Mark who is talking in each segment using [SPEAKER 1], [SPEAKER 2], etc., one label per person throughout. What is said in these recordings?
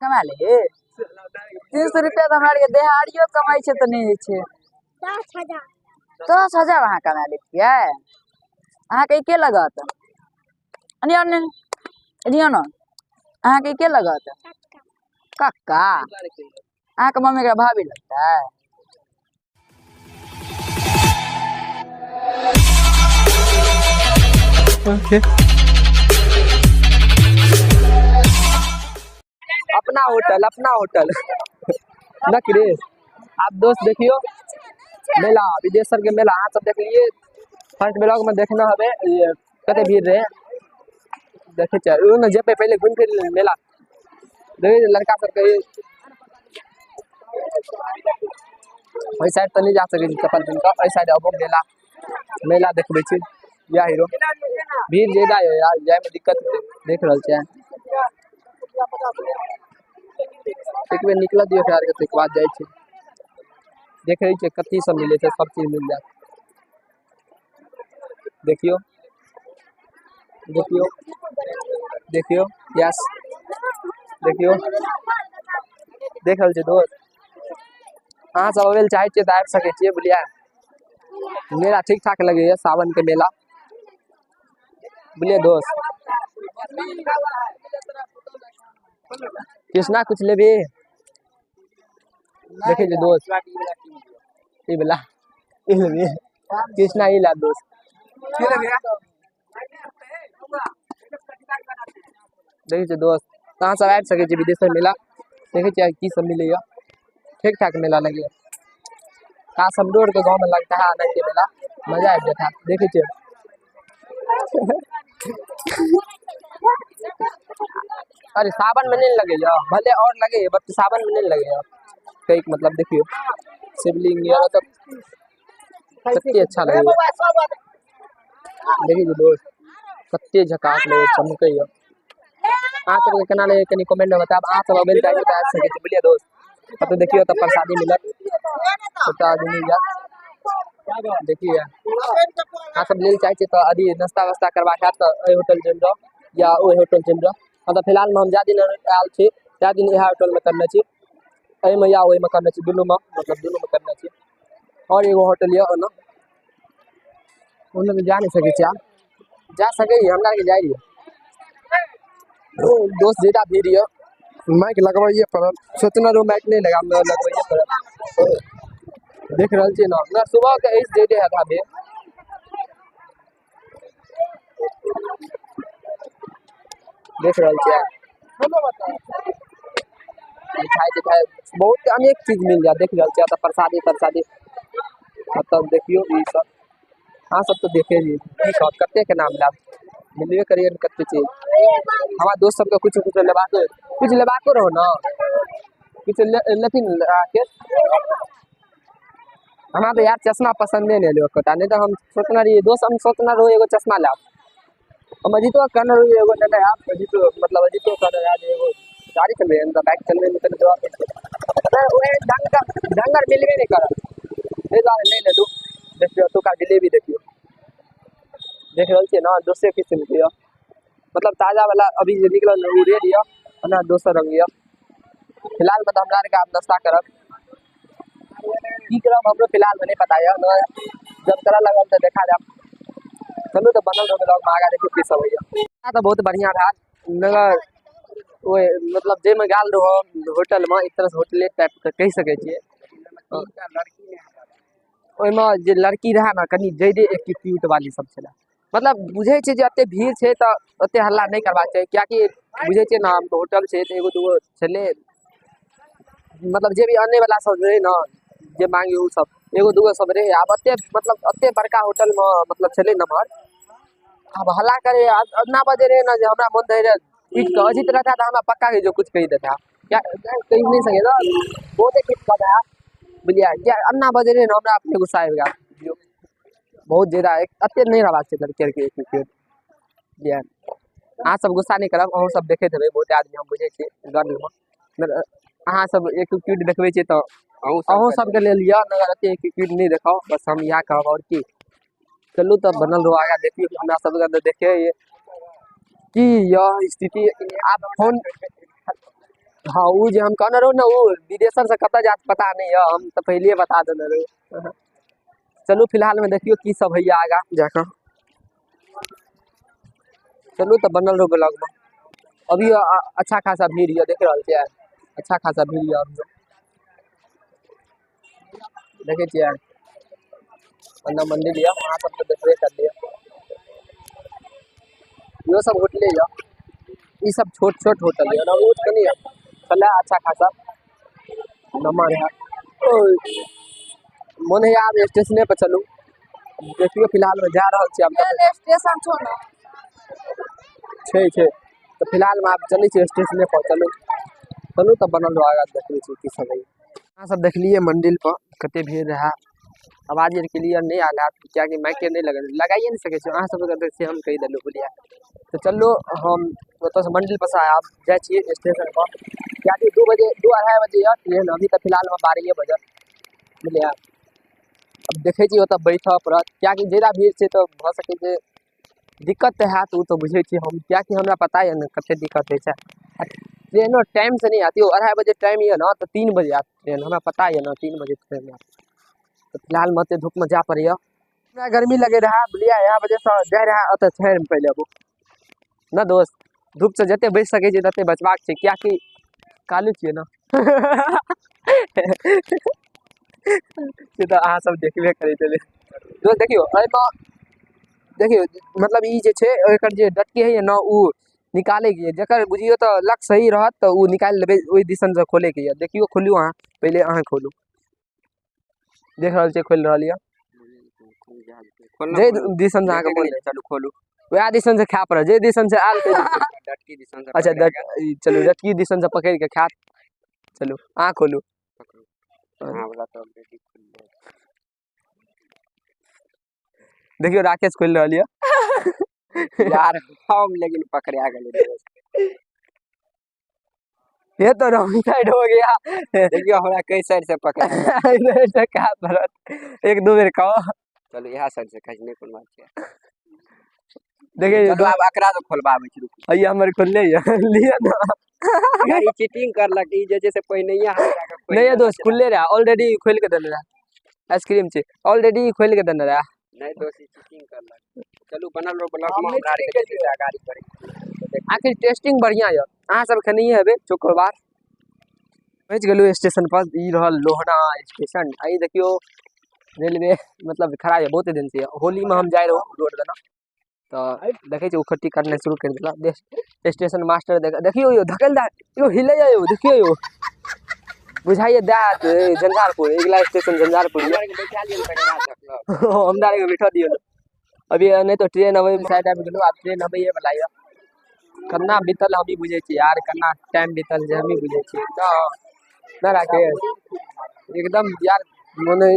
[SPEAKER 1] कमा ले 300 रुपया तऽ हमरा आरके देहाड़ियो कमाइ छै तऽ नहि होइ छै।
[SPEAKER 2] 10,000।
[SPEAKER 1] 10,000 अहाँ कमा लै छियै? अहाँके ई के लगत? अनियो ने, अनियो ने, अहाँके ई के लगत? कक्का। अहाँके मम्मीके भाभी लगतै?
[SPEAKER 3] Okay.
[SPEAKER 4] अपना होटल, अपना होटल न क्रिस। आप दोस्त देखियो मेला, विदेशर के मेला अहाँ सब देखलिए फर्स्ट ब्लॉग में देखना हवे ये कते भीड़ रहे। देखे चाहे ओ न जेबे पहले घूम फिर मेला देखे लड़का सब के ओहि साइड तऽ नहीं जा सके छी चप्पल पिन्ह कऽ, एहि साइड अबो मेला, मेला देखबै छी। या हीरो भीड़ ज्यादा है यार, जाय में दिक्कत हेतै। देख रहल छियै एक बेर निकल दियौ यार, ताहिके बाद जाइ छी। देख रहल छियै कथी सब मिलै छै, सब चीज मिल जायत। देखियौ देखियौ देखियौ, यस देखियौ, देख रहल छियै दोस्त। अहाँ सब अबै लए चाहै छियै तऽ आबि सकै छियै, बुझलियै। मेला ठीक ठाक लगैया, सावन के मेला, बुझलियै दोस्त। कृष्णा कुछ लेबे? देखै छियै दोस्त, ई वाला ई लेबे कृष्णा, ई ला दोस्त। देखै छियै दोस्त, अहाँ सब आबि सकै छियै विदेशर मेला। देखै छियै की सब मिलैया, ठीक ठाक मेला लगैया। खास हमरो आरके गाँव में लगता है आनंद के मेला, मजा आबि जाता है। देखै छियै अरे सावन में नहीं लगैया, भले और लगैया बट सावन में नहीं लगैया। कई मतलब देखियो शिवलिंग या मतलब कते अच्छा लगैया। देखियो दोस्त कते झकास लगैया, चमकैया। अहाँ सबके केना लगैया कनि कमेंट में बतायब। अहाँ सब अबै लए चाहै छी तऽ आबि सकै छी, बुझलियै दोस्त। ओतऽ देखियौ तऽ प्रसादी मिलत, प्रसादी मिल जायत। देखिए अहाँ सब लेल चाहै छियै तऽ यदि नाश्ता वास्ता करबाक हैत तऽ एहि होटल चलि जाउ या ओहि होटल चलि जाउ। मतलब फिलहालमे हम जाए दिन आयल छी ताहि दिन इएह होटलमे करने छी, एहिमे या ओहिमे करने छी, दुनूमे, मतलब दुनूमे करने छी। आओर एगो होटल यऽ ओना, ओन्ने तऽ जा नहि सकै छी, आब जा सकैए हमरा आरके जाइ रहियै दोस्त ज्यादा भीड़ यऽ,
[SPEAKER 3] माइक लगबैए पड़ल।
[SPEAKER 4] सोचने रहूँ माइक नहि लगाब, लगबैए पड़ल। देख रहल छियै ने, हमरा सुबहके एहि ज्यादे हैत आबे। देख रहल छियै मिठाई तिठाई बहुत अनेक चीज मिल जायत। देख रहल छियै तऽ प्रसादी तरसादी मतलब देखियौ ई सब अहाँ सब तऽ देखे रहियै। की कहब कते के नाम लेब, मिलबे करियै ने कते चीज। हमरा दोस्त सबके कुछ कुछ लेबाको, कुछ लेबाको रहो ने, कुछ लेथिन अहाँके। हमरा तऽ यार चश्मा पसन्दे नहि एलै एकोटा, नहि तऽ हम सोचने रहियै दोस्त, हम सोचने रहू एगो चश्मा लायब। हम अजीतो कहने रहियै एगो लेने आयब, अजीतो मतलब अजीतो कहने रहै जे एगो गाड़ी चलबै, मतलब बाइक चलबै मे कनि डर होइ छै। तऽ ओहे ढङ्गर मिलबे नहि करत, ताहि दुआरे नहि लेलहुँ। देखियौ एतुका जिलेबी देखियौ, देख रहल छियै ने दोसरे किस्मके यऽ, मतलब ताजा वाला अभी जे निकलल ओ रेड यऽ, ओना दोसर रंग यऽ। फिलहालमे तऽ हमरा आरके आब नाश्ता करब, की करब हमरो फिलहालमे नहि पता यऽ, जब करऽ लगब तऽ देखा जायब। चलू तऽ बनल रहू ब्लॉगमे, आगाँ देखियौ की सब होइए। तऽ बहुत बढ़िआँ भेल मगर ओहि मतलब जाहिमे गेल रहौ होटलमे, एक तरहसँ होटले टाइपके कहि सकै छियै, ओहिमे जे लड़की रहए ने कनि ज्यादे एटीट्यूड वाली सब छलै। मतलब बुझै छै जे एते भीड़ छै तऽ ओते हल्ला नहि करबाक चाही, किएकि बुझै छियै ने होटल छै तऽ एगो दूगो छलै, मतलब जे भी आनै वाला सब रहै ने, जे मांगे ओ सब एगो दूगो सब रहै। आब एते मतलब एते बड़का होटलमे मतलब छलै नमहर, आब हल्ला करे एना बजै रहै ने जे हमरा मोन रहै रहै पीट कऽ अजीत रहता तऽ हमरा पक्का जे कुछ कहि देता, क्या कहि नहि सकै ने, बहुते पीट कऽ दए, बुझलियै। किया एना बजै रहै ने हमरा अपने गुस्सा आबि गेल। बहुत ज्यादा एते नहि रहबाक चाही लड़की आरके एटीट्यूड, बुझलियै। अहाँ सब गुस्सा नहि करब, अहूँ सब देखैत हेबै बहुत आदमी, हम बुझै छी गर्लमे, मगर अहाँ सब एटीट्यूड देखबै छियै तऽ अहूँ सबके लेल यऽ, मगर एते एटीट्यूड नहि देखाउ, बस हम इएह कहब। आओर की, चलू तऽ बनल रहू आगाँ देखियौ हमरा सबके तऽ देखे की यऽ स्थिति। आब फोन हाँ, उ जे हम कहने रहू ने, उ विदेशर से कतऽ जायत पता नहि यऽ, हम तऽ पहिले बता देने रहू। चलू फिलहाल में देखियौ की सब होइया आगा जाकऽ। चलू तऽ बनल रहू ब्लॉग में। अभी अच्छा खासा भीड़ यऽ, देख रहल छियै, अच्छा खासा भीड़ यऽ अभी। देखै छियै अंदर मंदिर यऽ, अहाँ सब तऽ देखबे करलियै। इहो सब होटले यऽ, ई सब छोट छोट होटल यऽ ना, बहुत कनि छलै अच्छा खासा नम्बर है। ओ मोन होइया आब स्टेशने पर चलू, देखियौ फिलहाल में जा रहल छी आब।
[SPEAKER 1] स्टेशन छौ ने?
[SPEAKER 4] छै छै, तऽ फिलहाल में आब चलै छी स्टेशने पर। चलू चलू तऽ बनल रहू, आगाँ देखबै छी की सब होइया। अहाँ सब देखलियै मंदिर पर कते भीड़ रहै, आवाज आर क्लियर नहि आयल हैत कियाकि माइके नहि लगल, लगाइए नहि सकै छी अहाँ सबके, से हम कहि देलहुँ बुझलियै। तऽ चलू हम ओतऽसँ मंदिर पर से आब जाइ छी स्टेशन पर, कियाकि 2 बजे, दू अढ़ाई बजे यऽ ट्रेन, अभी तऽ फिलहालमे 12 बजल बुझलियै। अब देखै छी ओतऽ बैठऽ पड़त, कियाकि जादा भीड़ छै तऽ भऽ सकै छै दिक्कत तऽ हैत, ओ तऽ बुझै छी हम, कियाकि हमरा पता यऽ ने कते दिक्कत होइ छै। आ ट्रेनो टाइमसँ नहि आयत यौ, 2:30 बजे टाइम यऽ ने तऽ 3 बजे आयत ट्रेन, हमरा पता यऽ ने 3 बजे ट्रेन आयत। तऽ फिलहालमे ओते धूपमे जाय पड़ैया, हमरा गर्मी लगे रहए बुझलियै, इएह वजहसँ जाइ रहए ओतऽ छाँहमे पहिले आबू ने दोस्त, धूपसँ जते बचि सकै छी तते बचबाक छै, कियाकि कालू छियै ने। से तऽ अहाँ सब देखबे करैत हेबै दोस्त। देखियौ एहिमे देखियौ मतलब ई जे छै एकर जे डटके होइए ने ओ निकालैके यऽ, जकर बुझियौ तऽ लक सही रहत तऽ ओ निकालि लेबै, ओहि दिसनसँ खोलैके यऽ। देखियौ खोलियौ अहाँ पहिले, अहाँ खोलू, देख रहल छियै खोलि रहल यऽ, जाहि दिसन से अहाँके मोन,
[SPEAKER 2] चलू खोलू,
[SPEAKER 4] वएह दिसन से खाय पड़त, जे दिसन से आयल ताहि दिसन।
[SPEAKER 2] डटकी दिसन से।
[SPEAKER 4] अच्छा चलू डटकी दिसन से पकड़ि के खायत। चलू अहाँ खोलू।
[SPEAKER 2] अहाँ वाला तऽ ऑलरेडी खुलले।
[SPEAKER 4] देखियौ राकेश खोलि रहल यऽ
[SPEAKER 2] यार, हम लेकिन पकड़ा गेलै दोस्त।
[SPEAKER 4] ये तो रॉन्ग साइड हो गया।
[SPEAKER 2] देखियौ हमरा कई साइड से पकड़ा गेल।
[SPEAKER 4] इधर से खाय पड़त, एक दू बेर खाओ।
[SPEAKER 2] चलू इएह साइड से खाइ छी, नहि कोनो बात छै।
[SPEAKER 4] देखियौ
[SPEAKER 2] चलू आब एकरा से खोलबाबै छी, रुकू।
[SPEAKER 4] हैया हमर खुलले यऽ, लिअ ने।
[SPEAKER 2] यार ई चीटिंग करलक, ई जे छै से पहिनहिये हमरा के खोलि
[SPEAKER 4] नहीं
[SPEAKER 2] देने
[SPEAKER 4] दोस्त
[SPEAKER 2] छलै।
[SPEAKER 4] खुलले रहा, ऑलरेडी खोलि के देने रहा, आइसक्रीम छै ऑलरेडी खोलि के देने रहा।
[SPEAKER 2] नहीं दोस्त ई चीटिंग करलक। चलू बनल रहो ब्लॉग
[SPEAKER 4] हम
[SPEAKER 2] में,
[SPEAKER 4] नहि
[SPEAKER 2] हमरा आरके
[SPEAKER 4] चीटिंग
[SPEAKER 2] जे छै से अगाड़ी बढ़ै छी।
[SPEAKER 4] आखिर टेस्टिंग बढ़िया यऽ, अहाँ सब खेनहिये हेबै चोकोबार। पहुँच गेलहुँ स्टेशन पर, ई रहल लोहना स्टेशन। आ ई देखियौ रेलवे मतलब खड़ा यऽ बहुत दिन से, होली में हम जाइ रहू रोड देना तऽ देखै छी उखट्टी करनाइ शुरू करि देलक। स्टेशन मास्टर देखियौ यौ धकेल दए यौ, हिलैया यौ, देखियौ यौ बुझाइया दए झंझारपुर, अगिला स्टेशन झंझारपुर यऽ।
[SPEAKER 2] हमरा आरके बैठा लिअ ने तकर बाद देखलक।
[SPEAKER 4] हमरा आरके बैठा दियौ ने अभी, नहि तऽ ट्रेन अबै साइड आबि गेलहुँ, आब ट्रेन अबैये वला यऽ। केना बीतल हमही बुझै छियै यार, केना टाइम बीतल जे हमही बुझै छियै ना, ना राकेश एकदम यार मने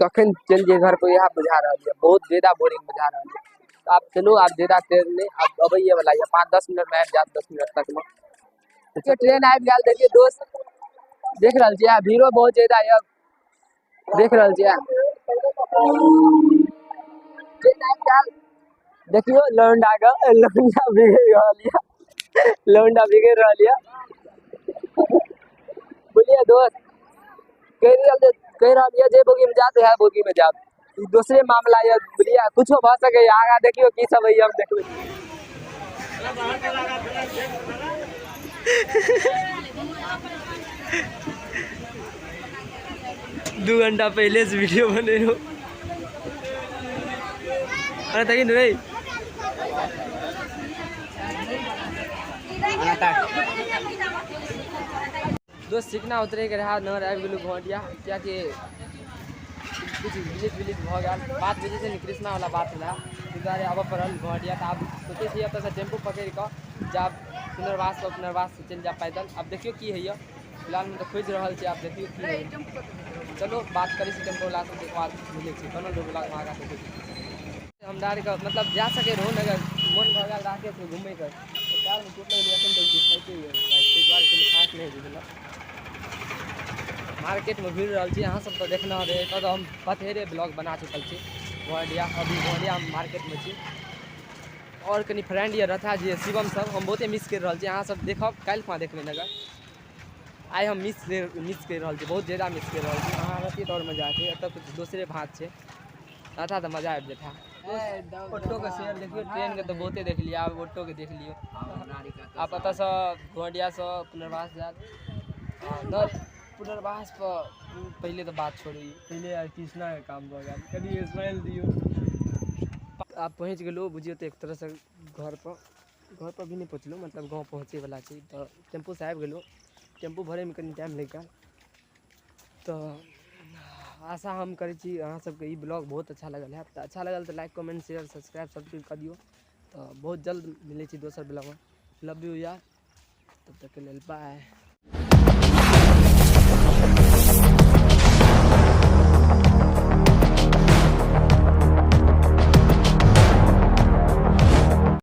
[SPEAKER 4] कखन चलि जाय घर पर इएह बुझा रहल यऽ, बहुत ज्यादा बोरिंग बुझा रहल यऽ। आब चलू आब ज्यादा ट्रेन नहि, आब अबैये वला यऽ, 5-10 मिनट में आबि जायत, 10 मिनट तक में। देखियौ ट्रेन आबि गेल, देखियौ दोस्त देख रहल छियै भीड़ो बहुत ज्यादा यऽ, देख रहल छियै ट्रेन आबि गेल। देखियौ लौंडा के, लौंडा बिगड़ रहल यऽ, लौंडा बिगड़ रहल यऽ। बुझलियै दोस्त, कहि रहल यऽ जे बोगी में जायत वएह बोगी में जायत, ई दोसरे मामला यऽ बुझलियै, कुछो भऽ सकैया। आगाँ देखियौ की सब होइया, हम देखबै। 2 घंटा पहले से वीडियो बने रहो। अरे तकी नहीं दोस्त, सीखना उतरे के रहा नहर आबि गेलहुँ घोटिया, कियाकि किछु विलित विलित भऽ गेल बात, बुझै छै ने कृष्णा वाला बात रहए, ताहि दुआरे आबऽ पड़ल घोटिया। तऽ आब सोचै छी एतऽसँ टेम्पू पकड़ि कऽ जायब पुनर्वास, तऽ पुनर्वास से चलि जायब पैदल। आब देखियौ की होइए, फिलहालमे तऽ खोजि रहल छी, आब देखियौ की होइए। चलो बात करै छी टेम्पू वला से, ताहिके बाद मिलै छी बनल रहू ब्लॉगमे, आगाँ देखै छी। हमरा आरके मतलब जा सकै रहू ने, अगर मोन भऽ गेल राकेश घुमैके तऽ पैरमे चोट लगलै, एखन तक दुखाइते यऽ, ताहि दुआरे कनि खास नहि बुझलक। मार्केटमे घुरि रहल छी, अहाँ सब तऽ देखने हेबै, एतऽ तऽ हम बथेरे ब्लॉग बना चुकल छी घोडिया, अभी घोडिया हम मार्केटमे छी। और कनि फ्रेंड यऽ रथा जे शिवम सब, हम बहुते मिस करि रहल छी, अहाँ सब देखब काल्हि खुमा देखबै नगर। आइ हम मिस मिस करि रहल छी, बहुत ज्यादा मिस करि रहल छी। अहाँ रहतियै तऽ आओर मजा आते, एतऽ कुछ दोसरे भात छै, अच्छा तऽ मजा आबि जेता। ऑटोके शेयर देखियौ, ट्रेनके तऽ बहुते देख लियौ, आब ऑटोके देख लियौ। आब एतऽसँ घोडियासँ पुनर्वास जायत। नहि पुनर्वास पर पहिले तऽ बात छोड़ू, पहिले यार कृष्णाके काम भऽ गेल, कनि स्माइल दियौ। आब पहुँच गेलहुँ बुझियौ तऽ एक तरहसँ घरपर, घरपर भी नहि पहुँचलहुँ, मतलब गाँव पहुँचैवला छी। तऽ टेम्पूसँ आबि गेलहुँ, टेम्पू भरैमे कनि टाइम लागि गेल। तऽ आशा हम करै छी अहाँ सबके ई ब्लॉग बहुत अच्छा लगल हैत। तऽ अच्छा लगल तऽ लाइक कमेंट शेयर सब्सक्राइब सब चीज कऽ दियौ। तऽ बहुत जल्द मिलै छी दोसर ब्लॉगमे। लव यू यार, तब तकके लेल बाय।